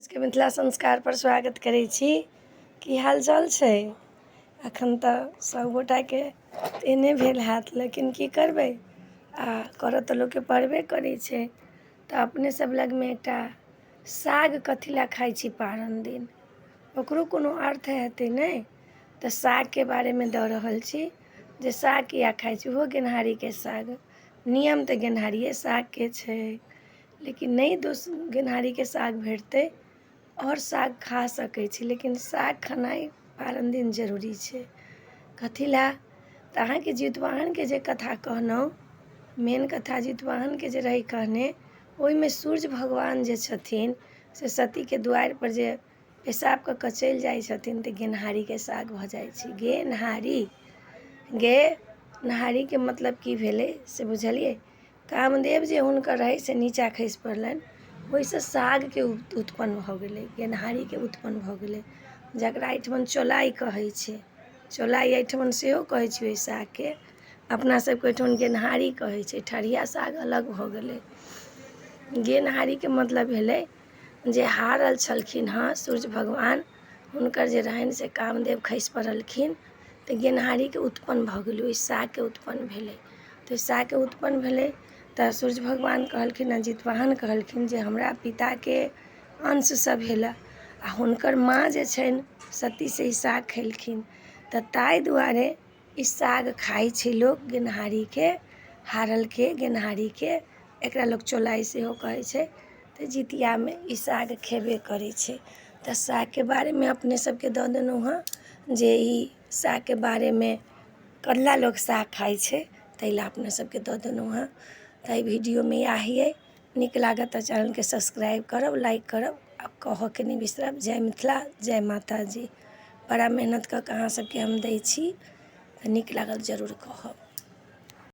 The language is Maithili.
के मिथिला संस्कार पर स्वागत करै छी। की हाल चाल छै? एखन तऽ सभगोटाके एहने भेल हैत, लेकिन की करबै, आ करऽ तऽ लोकके पड़बे करै छै। तऽ अपने सभ लगमे एकटा साग कथी लए खाइ छी पारन दिन? ओकरो कोनो अर्थ हेतै नहि? तऽ सागके बारेमे दऽ रहल छी जे साग किया खाइ छी। ओहो गेनहारीके साग, नियम तऽ गेनहारिए सागके छै, लेकिन नहि दोस गेनहारीके साग भेटतै, आओर साग खा सकै छी, लेकिन साग खेनाइ पारन दिन जरूरी छै। कथी लए? तऽ अहाँके जितवाहनके जे कथा कहलहुँ, मेन कथा जितवाहनके जे रहै कहने, ओहिमे सूर्य भगवान जे छथिन से सतीके दुआरिपर जे पेशाब कऽ कऽ चलि जाइ छथिन, तऽ गेनहारीके साग भऽ जाइ छै। गेनहारी, गेनहारीके मतलब की भेलै से बुझलियै? कामदेव जे हुनकर रहै से नीचाँ खसि पड़लनि, ओहिसँ सागके उत्पन्न भऽ गेलै, गेनहारीके उत्पन्न भऽ गेलै, जकरा एहिठमन चौलाइ कहै छै। चौलाइ एहिठमन सेहो कहै छै ओहि सागके। अपना सबके ओहिठमन गेनहारी कहै छै। ठरिया साग अलग भऽ गेलै। गेनहारीके मतलब भेलै जे हारल छलखिन हँ सूर्य भगवान, हुनकर जे रहनि से कामदेव खसि पड़लखिन, तऽ गेनहारीके उत्पन्न भऽ गेलै, ओहि सागके उत्पन्न भेलै। तऽ ओहि सागके उत्पन्न भेलै तऽ सूर्य भगवान कहलखिन आ जितवाहन कहलखिन जे हमरा पिताके अंशसँ भेलए आ हुनकर माँ जे छनि सती, से ई साग खेलखिन, तऽ ताहि दुआरे ई साग खाइ छै लोक गेनहारीके, हारलके गेनहारीके। एकरा लोक चौलाइ सेहो कहै छै। तऽ जितियामे ई साग खेबे करै छै। तऽ सागके बारेमे अपने सबके दऽ देलहुँ हँ जे ई सागके बारेमे कल्ला लोक साग खाइ छै, ताहि लए अपने सबके दऽ देलहुँ हँ। तऽ एहि वीडियोमे इएह अइ। नीक लागत तऽ चैनलके सब्सक्राइब करब, लाइक करब आ कहऽके नहि बिसरब। जय मिथिला, जय माताजी। बड़ा मेहनत कऽ कऽ अहाँ सबके हम दै छी, तऽ नीक लागल जरूर कहब।